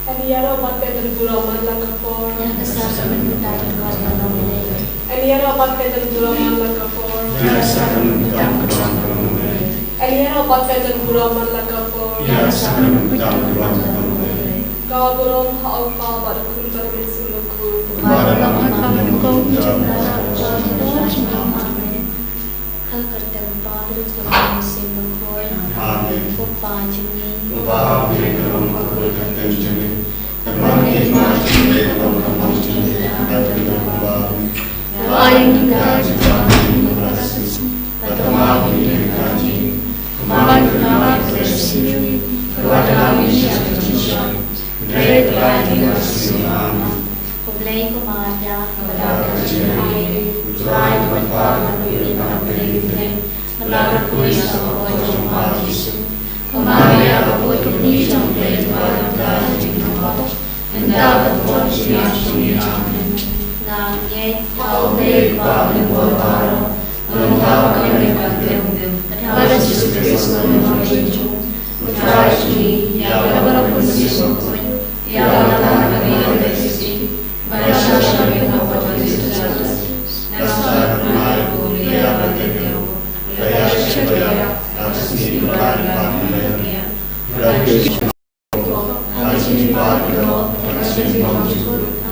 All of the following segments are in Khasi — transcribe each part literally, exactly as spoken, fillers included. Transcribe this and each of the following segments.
An ïaroh bad phi don burom man la ka por. An ïaroh bad phi don burom man la ka por. An ïaroh bad phi don burom man la ka por. Ka burom ha U Kpa bad ha U Khun bad ha U Mynsiem Bakhuid. Ha ka kyrteng U Kpa, U Khun bad U Mynsiem Bakhuid. Amen. Ko Pa jong ngi. Uba ha bneng, ka long bakhuid ha ka kyrteng jong me. Ka don ka hima jong me, ka long ka mon jong me, ha ka kyrteng U Kpa. Ai ïa ngi ka jingim, Ko Blei, ko Maria, ka dap ka jingim, U Trai u don bad phi, ha ka por jong phi, ha ka por jong phi Jisu. Ko Maria, ka buh ka kñi jong U Blei, to ba la ka jingim, mynta bad ha ka por jong phi Jisu. Amen. Nga ngeit ha U Blei Kpa Mynsiem Bakhuid, ha U Trai U Blei, ha Jisu Khrist, ha U Trai jong ngi, ïa ka burom U Mynsiem Bakhuid.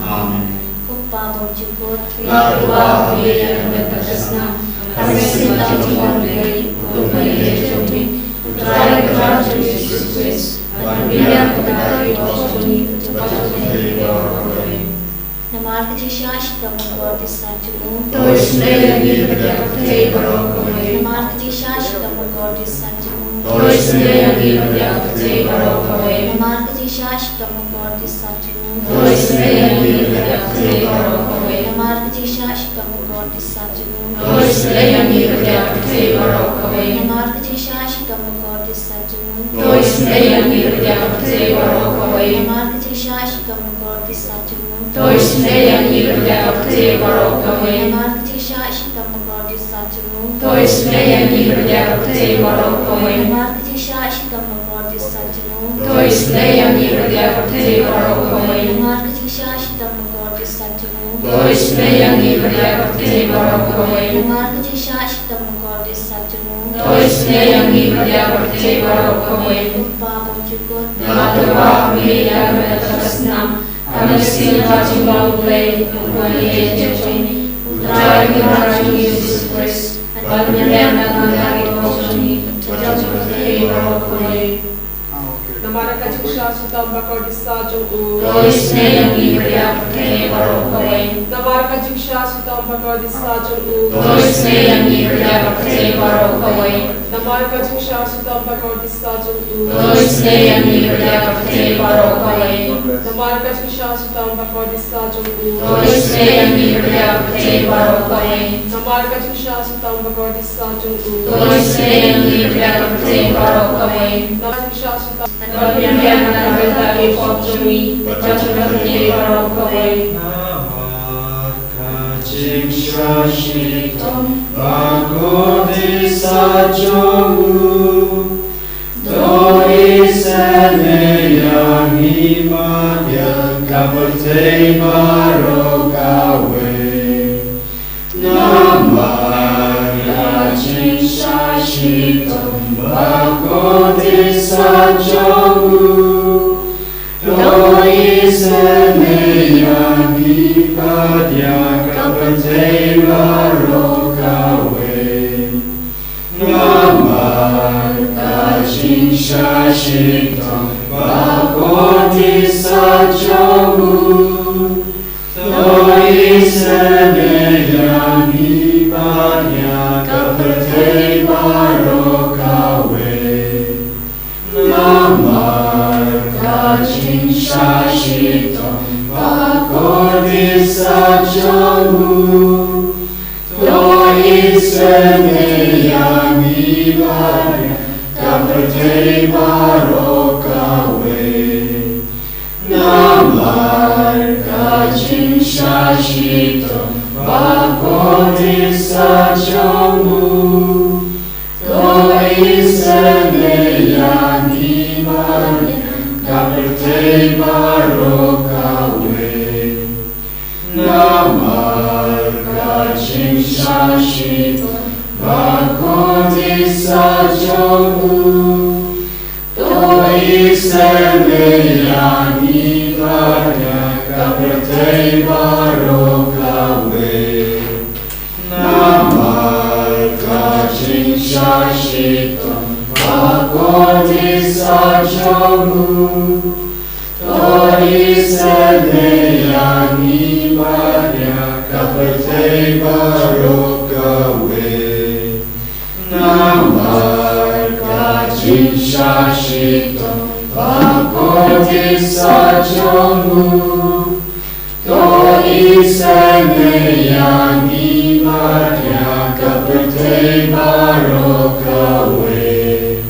Amen. Namar ka jingshisha shitom bakordit sat jong u. To isynei ïa ngi bad ïa ka pyrthei baroh kawei. Namar ka jingshisha shitom bakordit sat jong u. To isynei ïa ngi bad ïa ka pyrthei baroh kawei. Namar ka jingshisha shitom bakordit sat jong u. To isynei ïa ngi bad ïa ka pyrthei baroh kawei. Namar ka jingshisha shitom bakordit sat jong u. To isynei ïa ngi bad ïa ka pyrthei baroh kawei. Namar ka jingshisha shitom bakordit sat jong u. To isynei ïa ngi bad ïa ka pyrthei baroh kawei. Namar ka jingshisha shitom bakordit sat jong u. To isynei ïa ngi bad ïa ka pyrthei baroh kawei. Namar ka jingshisha shitom bakordit sat jong u. To isynei ïa ngi bad ïa ka pyrthei baroh kawei. Namar ka jingshisha shitom bakordit sat jong u. To isynei ïa ngi bad ïa ka pyrthei baroh kawei. Namar ka jingshisha shitom bakordit sat jong u. To isynei ïa ngi bad ïa ka pyrthei baroh kawei. Namar ka jingshisha shitom bakordit sat jong u. To isynei ïa ngi bad ïa ka pyrthei baroh kawei. Ko Pa ba jukut. Nga tyrwa ha me ïa ka met ka snam, ha ka mynsiem ka jong U Blei, U Khun bad U Mynsiem Bakhuid, U Trai u Trai jong ngi Jisu Khrist, bad pynïar na ka bynta ki pop jong ngi, bad jong ka pyrthei baroh kawei. Namar ka jingshisha shitom bakordit sat jong u. To isynei ïa ngi bad ïa ka pyrthei baroh kawei. Namar ka jingshisha shitom bakordit sat jong u. To isynei ïa ngi bad ïa ka pyrthei baroh kawei. Namar ka jingshisha shitom bakordit sat jong u. To isynei ïa ngi bad ïa ka pyrthei baroh kawei. Namar ka jingshisha shitom bakordit sat jong u. To isynei ïa ngi bad ïa ka pyrthei baroh kawei. Namar ka jingshisha shitom bakordit sat jong u. To isynei ïa ngi bad ïa ka pyrthei baroh kawei. Namar ka jingshisha shitom. Bad pynïar na ka bynta ki pop jong ngi, bad jong ka pyrthei baroh kawei. Namar ka jingshisha shitom bakordit sat jong u. To isynei ïa ngi bad ïa ka pyrthei baroh kawei. Namar ka jingshisha shitom bakordit sat jong u. To isynei ïa ngi bad ïa ka pyrthei baroh kawei. Namar ka jingshisha shitom bakordit sat jong u. To isynei ïa ngi bad ïa ka pyrthei baroh kawei. Namar ka jingshisha shitom bakordit sat jong u. To isynei ïa ngi bad ïa ka pyrthei baroh kawei. Namar ka jingshisha shitom bakordit sat jong u. To isynei ïa ngi bad ïa ka pyrthei baroh jingshah shitom bakordit sa jong u. To isynei ïa ngi bad ïa ka pyrthei baroh kawei. Namar ka jingshah shitom bakordit sa jong u. To isynei ïa ngi bad ïa ka pyrthei baroh kawei. Namar ka jingshah shitom bakordit sa jong u. To isynei ïa ngi bad ïa ka pyrthei baroh kawei.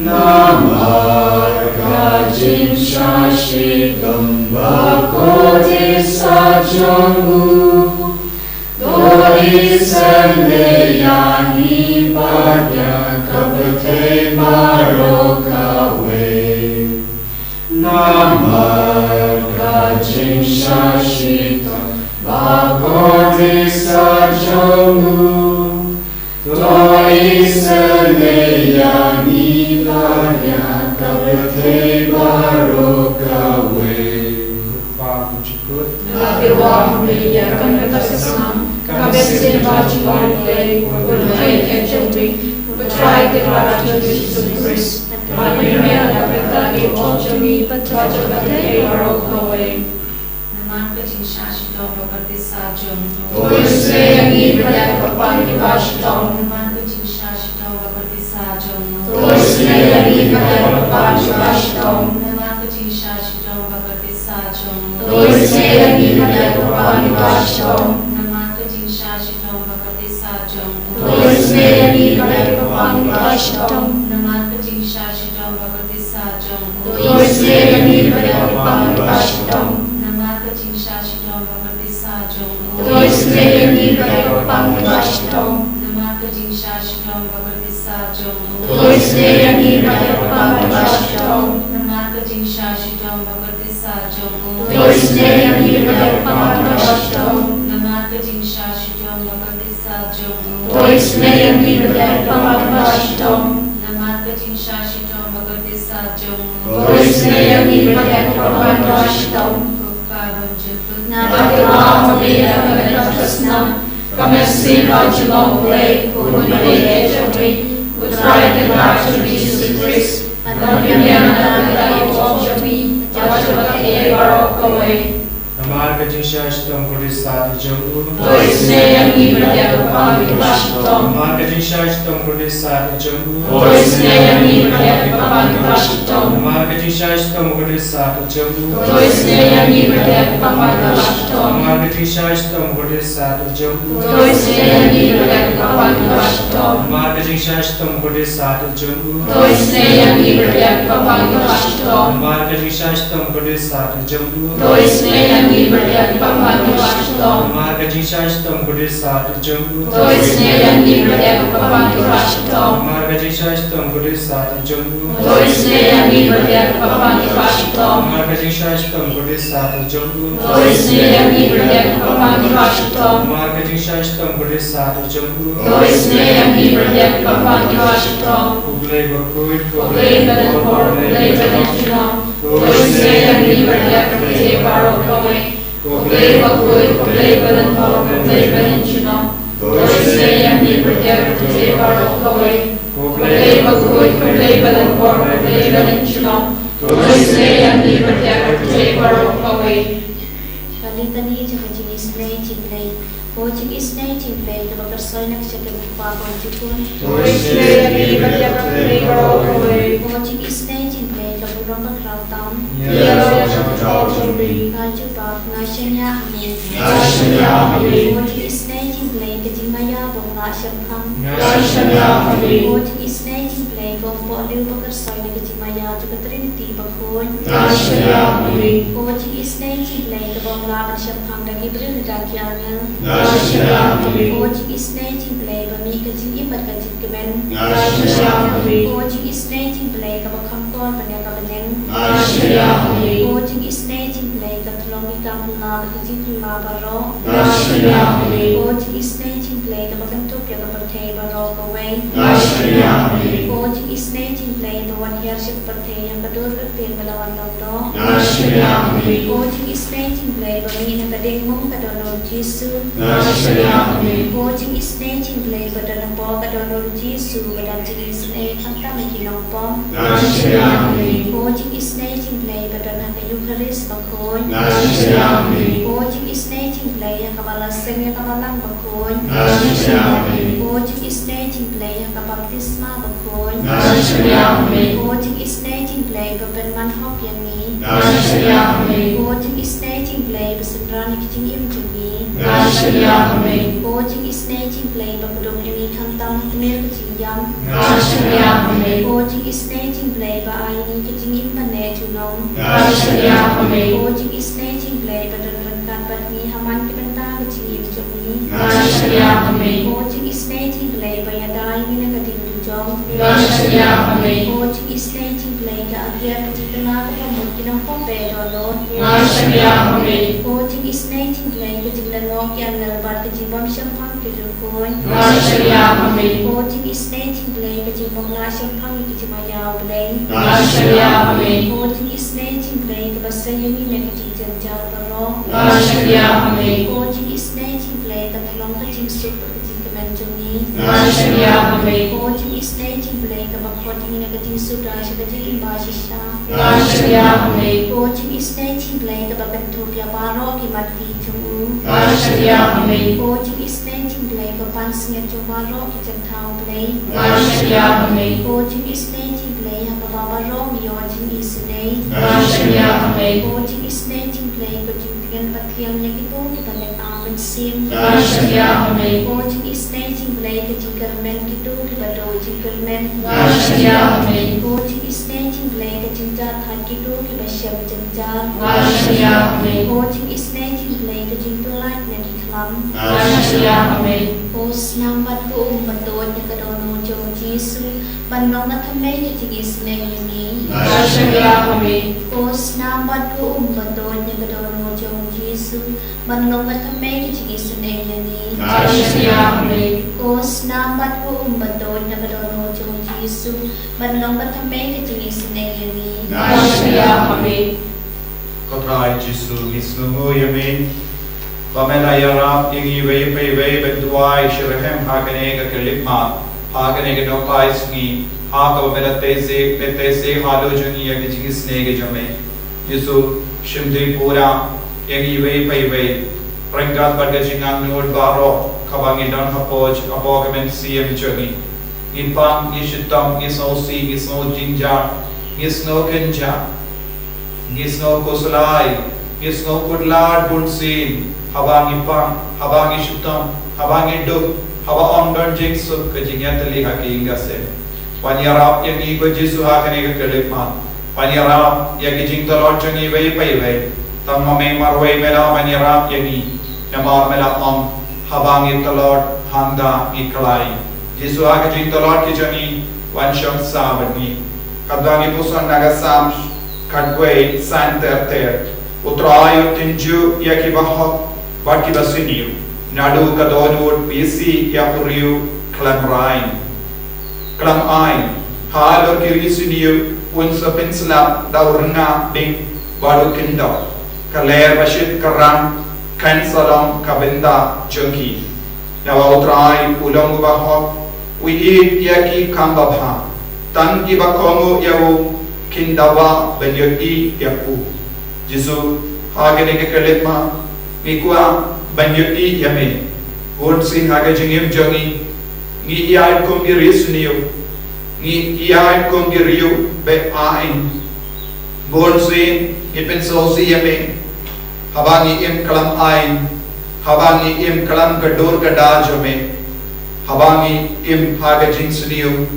Namar ka jingshah shitom bakordit sa jong u. To isynei ïa ngi bad ïa ka pyrthei baroh kawei. Namar ka jingshah shitom bakordit sa jong u. To isynei ïa ngi bad ïa ka pyrthei baroh kawei. Ba u jukut. Ba ki wan ïa kane ka snam. Ka bynta ba jong u Blei, u Trai ka jong ngi, u Trai ka jong ngi Jisu Khrist. Ba ki wan ïa ka bynta ki ong jong ngi, ba jong ka pyrthei baroh kawei. Namar ka jingshah shitom bakordit sa jong u. To isynei ïa ngi bad ïa ka pang ki ba shitom. Namar ka jingshah shitom bakordit sa jong u. To isynei ïa ngi bad ïa ka pang ki ba shitom. Namar ka jingshah shitom bakordit sa jong u. To isynei ïa ngi bad ïa ka pang ki ba shitom. Namar ka jingshah shitom bakordit sa jong u. To isynei ïa ngi bad ïa ka pang ki ba shitom. Namar ka jingshah shitom bakordit sa jong u. To isynei ïa ngi bad ïa ka pang ki ba shitom. Namar ka jingshah shitom bakordit sa jong u. To isynei ïa ngi bad ïa ka pang ki ba shitom. Namar ka jingshah shitom bakordit sa jong u. To isynei ïa ngi bad ïa ka pang ki ba shitom. Namar ka jingshah shitom bakordit sa jong u. To isynei ïa ngi bad ïa ka pang ki ba shitom. Namar ka jingshah shitom bakordit sa jong u. To isynei ïa ngi bad ïa ka pang ki ba shitom. Namar ka jingshah shitom bakordit sa jong u. To isynei ïa ngi bad ïa ka pang ki ba shitom. Ko Kpa ba u jukut. Nga la ïalam ïa kane ka snam. Ka mynsiem ba jong u Blei, u Trai ka jong ngi, u Trai ka jong ngi Jisu Khrist. Ba ki wan ïa ka bynta ki ong jong ngi, ba jong ka pyrthei baroh kawei. Namar ka jingshah shitom bakordit sa jong u. To isynei ïa ngi bad ïa ka pang ki ba shitom. Namar ka jingshah shitom bakordit sa jong u. To isynei ïa ngi bad ïa ka pang ki ba shitom. Namar ka jingshah shitom bakordit sa jong u. To isynei ïa ngi bad ïa ka pang ki ba shitom. Namar ka jingshah shitom bakordit sa jong u. To isynei ïa ngi bad ïa ka pang ki ba shitom. Namar ka jingshah shitom bakordit sa jong u. To isynei ïa ngi bad ïa ka pang ki ba shitom. Namar ka jingshah shitom bakordit sa jong u. To isynei ïa ngi bad ïa ka pang ki ba shitom. Namar ka jingshah shitom bakordit sa jong u. To isynei ïa ngi bad ïa ka pang ki ba shitom. Namar ka jingshah shitom bakordit sa jong u. To isynei ïa ngi bad ïa ka pang ki ba shitom. Namar ka jingshah shitom bakordit sa jong u. To isynei ïa ngi bad ïa ka pang ki ba shitom. Namar ka jingshah shitom bakordit sa jong u. To isynei ïa ngi bad ïa ka pang ki ba shitom. U Blei bakhuid, u Blei badonbor, u Blei balyngkot. To isynei ïa ngi bad ïa ka pyrthei baroh kawei. Ko Blei bakhuid, ko Blei badonbor, ko Blei balyngkot. To isynei ïa ngi bad ïa ka pyrthei baroh kawei. Ko Blei bakhuid, ko Blei badonbor, ko Blei balyngkot. To isynei ïa ngi bad ïa ka pyrthei baroh kawei. Ka litani jong ka jingisynei jong U Blei. Ko jingisynei jong U Blei kaba kyrshoi na ka shakri Kpa ba u jukut. To isynei ïa ngi bad ïa ka pyrthei baroh kawei. Ko jingisynei jong U Blei kaba u long ba khraw tam. Ïa la ka jingkyrkhu jong ngi. Ka jubab, nga shaniah ha me. Nga shaniah ha me. Ko jingisynei jong U Blei ka jingmaïa ba ym lah shemphang. Nga shaniah ha me. Ko jingisynei jong U Blei ka umpohliew ba kyrshoi na ka jingmaïa jong ka Trinity bakhuid. Nga shaniah ha me. Ko jingisynei jong U Blei kaba ym lah ban shemphang da ki briew ne da ki angel. Nga shaniah ha me. Ko jingisynei jong U Blei ba mih ka jingim bad ka jing kmen. Nga shaniah ha me. Ko jingisynei jong U Blei kaba kham kor ban ïa ka bneng. Nga shaniah ha me. Ko jingisynei jong U Blei ka tyllong ki kam phylla bad ki jingphylla baroh. Nga shaniah ha me. Ko Ko jingisynei jong U Blei kaba kynthup ïa ka pyrthei baroh kawei. Nga shim ïa ka me. Ko jingisynei jong U Blei ba wan hiar sha ka pyrthei ïa ka dur ka ktien ba la wan long doh. Nga shim ïa ka me. Ko jingisynei jong U Blei ba mih na ka diengmong ka don U Jisu. Nga shim ïa ka me. Ko jingisynei jong U Blei ba don hapoh ka don U Jisu ba don jingisynei khamtam ïa ki nongpop. Nga shim ïa ka me. Ko jingisynei jong U Blei ba don ha ka Eukharist bakhuid. Nga shim ïa ka me. Ko jingisynei jong U Blei ha kaba la seng ïa ka Balang bakhuid. Nga shim ïa ka me. Ko jingisynei jong U Blei ha ka baptisma bakhuid. Nga shim ïa ka me. Ko jingisynei jong U Blei ba pynman hok ïa ngi. Nga shim ïa ka me. Ko jingisynei jong U Blei ba synran ïa ki jingim jong ngi. Nga shim ïa ka me. Ko jingisynei jong U Blei ba kdup ïa ngi khamtam ha tmier ka jingïap. Nga shim ïa ka me. Ko jingisynei jong U Blei ba ai ïa ngi ka jingim ban neh junom. Nga shim ïa ka me. Ko jingisynei jong U Blei ba don ryngkat bad ngi ha man ki bynta ka jingim jong ngi. Nga shim ïa ka me. Ko jingisynei jong U Blei ba ïada ïa ngi na ka ding dujok. Nga shim ïa ka me. Ko jingisynei jong U Blei ka agïar ka jingtela kaba mut ki nongpop dohnud. Nga shim ïa ka me. Ko jingisynei jong U Blei ka jinglyngngoh ki angel bad ka jingbym shemphang ki riewkhuid. Nga shim ïa ka me. Ko jingisynei jong U Blei ka jingbym lah shemphang ïa ki jingmaïa U Blei. Nga shim ïa ka me. Ko jingisynei jong U Blei kaba sei ïa ngi na ka jingjynjar baroh. Nga shim ïa ka me. Ko jingisynei jong U Blei ka thlong ka jingsuk bad ka jingkmen jong ngi. Nga shim ïa ka me. Ko jingisynei jong U Blei kaba khot ïa ngi na ka jingsuda sha ka jingim ba shisha. Nga shim ïa ka me. Ko jingisynei jong U Blei kaba kynthup ïa baroh ki mat ki jong u. Nga shim ïa ka me. Ko jingisynei jong U Blei ka pansngiat jong baroh ki jingthaw Blei. Nga shim ïa ka me. Ko jingisynei jong U Blei ha kaba baroh ngi ïoh jingisynei. Nga shim ïa ka me. Ko jingisynei jong U Blei ko jingtngen ba thiang ïa kito kiba leh arphew mynsiem. Nga shim ïa ka me. Ko jingisynei jong U Blei ka jingkyrmen kito kiba duh jingkyrmen. Nga shim ïa ka me. Ko jingisynei jong U Blei ka jingjahthait kito kiba shem jynjar. Nga shim ïa ka me. Ko jingisynei jong U Blei ka jingpyllait na ki khlam. Nga shim ïa ka me. Ko snam bad ko um ba tuid na ka dohnud jong U Jisu ban long ka thymmei ka jingisynei ïa ngi. Nga shim ïa ka me. Ko snam bad ko um ba tuid na ka dohnud jong U Jisu ban long ka thymmei ka jingisynei ïa ngi. Nga shim ïa ka me. Ko snam bad ko um ba tuid na ka dohnud jong U Jisu ban long ka thymmei ka jingisynei ïa ngi. Nga shim ïa ka me. Ko Trai Jisu, ngi sngewnguh ïa me ba me la ïarap ïa ngi iwei pa iwei ban duwai shitrhem ha kane ka khyllipmat, ha kane ka nohkai sngi, ha kaba me la teh seh, me teh seh halor jong ngi ïa ka jingisynei ka jong me. Jisu, shim dei pura ïa ngi iwei pa iwei ryngkat bad ka jingangnud baroh kaba ngi don hapoh, hapoh ka mynsiem jong ngi. Ngi pang, ngi shitom, ngi sngewsih, ngi sngew jynjar, ngi sngew kynjah, ngi sngew khuslai, ngi sngew khuslai bunsien, haba ngi pang, haba ngi shitom, haba ngi duk, haba ym don jingsuk, ka jingïatylli ha ka ïing ka sem. Wan ïarap ïa ngi ko Jisu ha kane ka khyllipmat. Wan ïarap ïa ki jingtlot jong ngi iwei pa iwei. Tang ma me marwei me lah ban ïarap ïa ngi. Namar me la ong, haba ngi tlot, hangta ngi khlaiñ. Jisu, ha ki jingtlot ki jong ngi, wan shong sah bad ngi. Katba ngi puson na ka Salm khatwei, san ter ter. U Trai u tynjuh ïa kiba hok bad kiba sniew. Naduh ka dohnud pisi ïa u riew khlem rai, khlem aiñ. Halor ki riewsniew un sa pynslap da u rnga ding bad u kyndok. Ka ler ba shit ka rang kan sa long ka bynta jong ki. Namar U Trai u long uba hok, u ïeit ïa ki kam babha. Tang kiba kohnguh ïa u kin dawa ban ïohi ïa u. Jisu, ha kane ka khyllipmat ngi kwah ban ïohi ïa me. Bunsien ha ka jingim jong ngi, ngi ïaid kum ki riewsniew, ngi ïaid kum ki riew be-aiñ. Bunsien ngi pynsngewsih ïa me. Haba ngi im khlem aiñ, haba ngi im khlem ka dur ka dar jong me, haba ngi im ha ka jingsniew,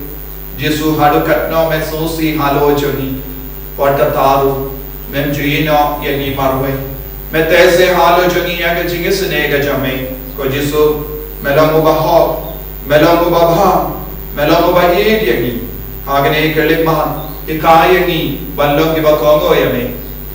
Jisu, haduh katno me sngewsih halor jong ngi? Wat kata ruh mem ju ïehnoh ïa ngi marwei. Me teh seh halor jong ngi ïa ka jingisynei ka jong me. Ko Jisu, me long uba hok, me long uba bha, me long uba ïeit ïa ngi. Ha kane ka khyllipmat, hikai ïa ngi ban long kiba kohnguh ïa me.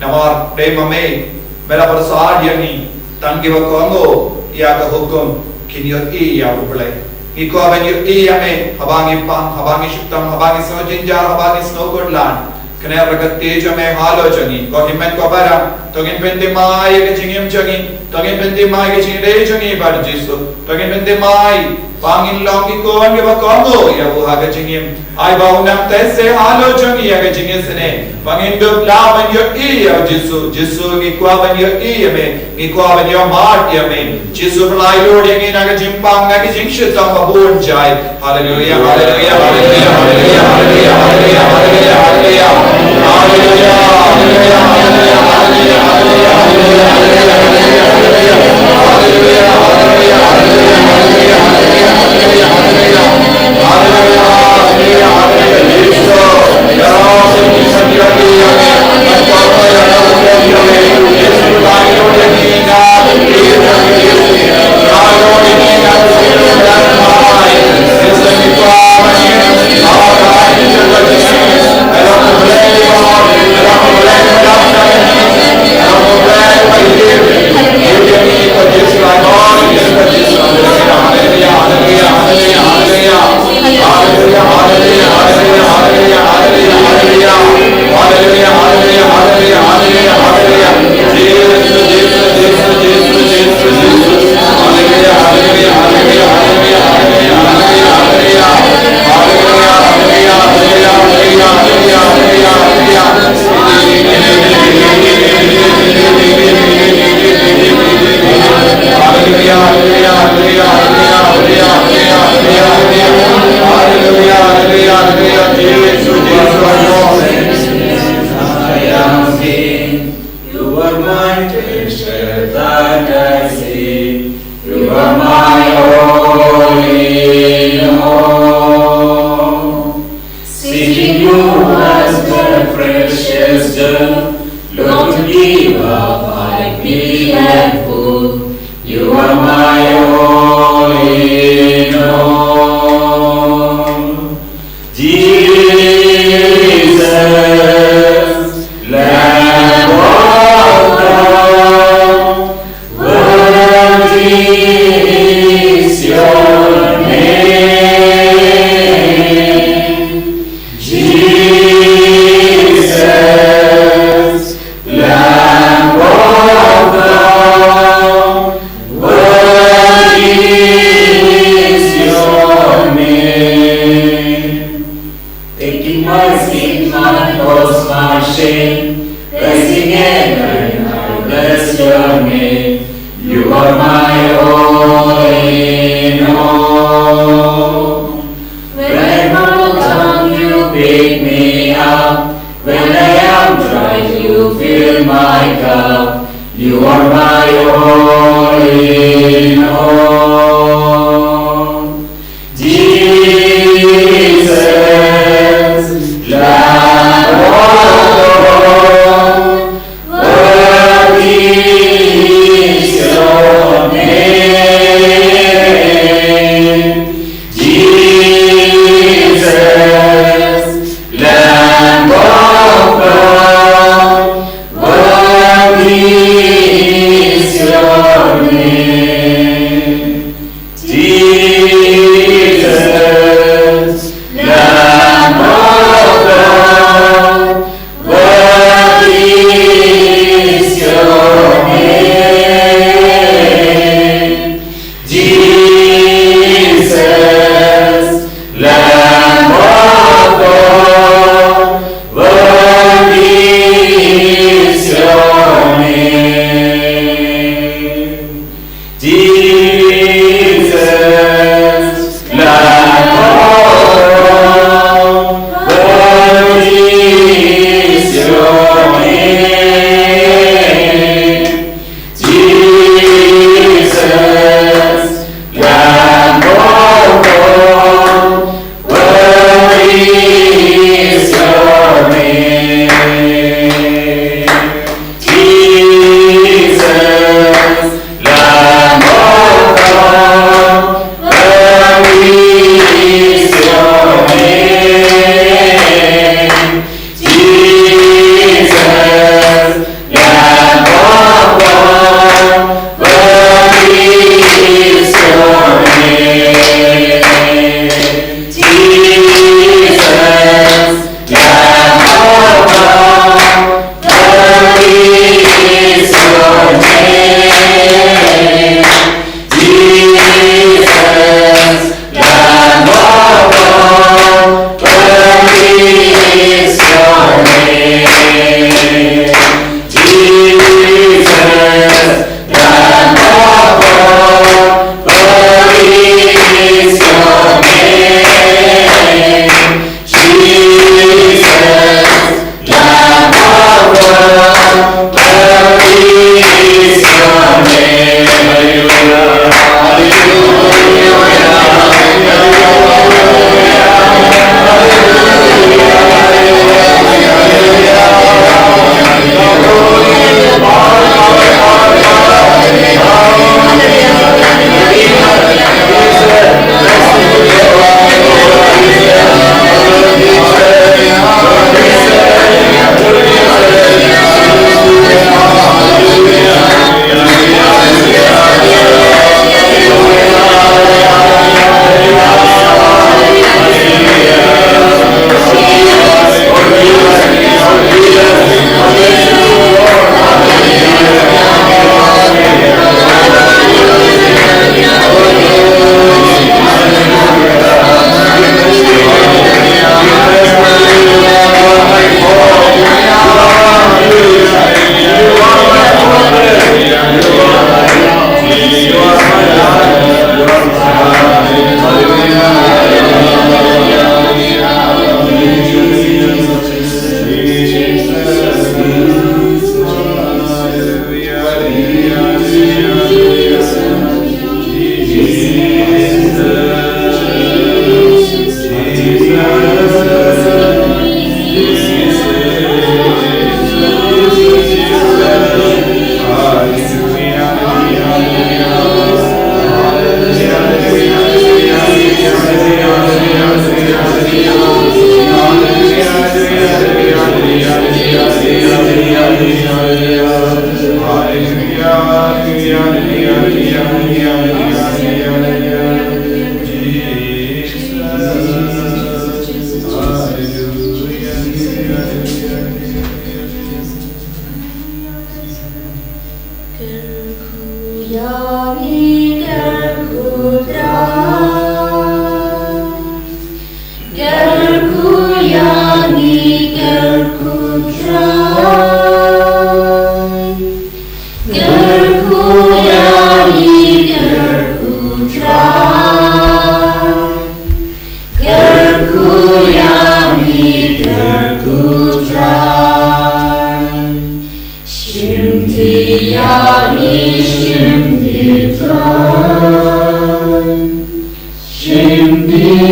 Namar dei ma me me la pyrsad ïa ngi, tang kiba kohnguh ïa ka hukum. Kin ïohi ïa U Blei. Ngi kwah ban ïohi ïa me, haba ngi pang, haba ngi shuktam, haba ngi sngew jynjar, haba ngi sngew kut lan. Kane ruh ka tei jong me halor jong ngi. Ko hynmen ko para, to ngin pynthymmai ïa ka jingim jong ngi, to ngin pynthymmai ïa ka jingim jong ngi bad U Jisu, to ngin pynthymmai ba ngin long ki khun kiba kohnguh ïa U ha ka jingim. Ai ba U nang tei se halor jong ngi ïa ka jingisynei. Ba ngin dup lah ban ïohi ïa U Jisu. Jisu, ngi kwah ban ïohi ïa me. Ngi kwah ban ïohmad ïa me. Jisu, pynlait lut ïa ngi na ka jingpang, na ka jingshitom ba bun jait. Haleluia, haleluia, haleluia. You are my treasure that I see. You are my all in all. Seeking you as the precious gem, Lord, to give up I'd be and fool. You are my all in all. Jesus, Lamb of God, worthy is your name. Jesus, Lamb of God, worthy is your name. Taking my sin, my cross, my shame, rising again, I bless your name. You are my all in all. When I fall down, you pick me up. When I am tried, you fill my cup. You are my all in all. Jesus, Lamb of God, worthy is your name. Jesus, Lamb of God, worthy is your name. Jesus, Lamb of God, worthy is your name. Jesus, Lamb of God, worthy is your name. Jesus, Lamb of God, worthy is your name. Jesus, Lamb of God, worthy is your name. Jesus, Lamb of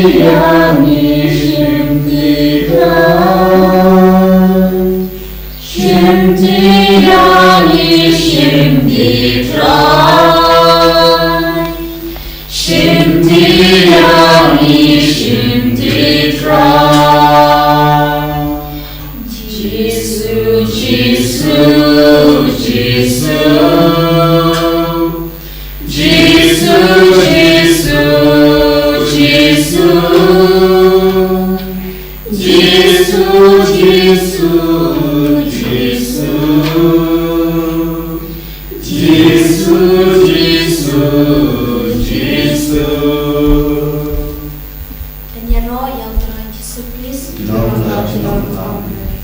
Shim ti yang i shim ti trai. Shim ti yang i shim ti trai. Jisu, Jisu, Jisu. Jisu, Jisu, Jisu. Jisu, Jisu, Jisu. Jisu, Jisu, Jisu. Kan ïaroh ïa u Trai Jisu Khrist. Amen.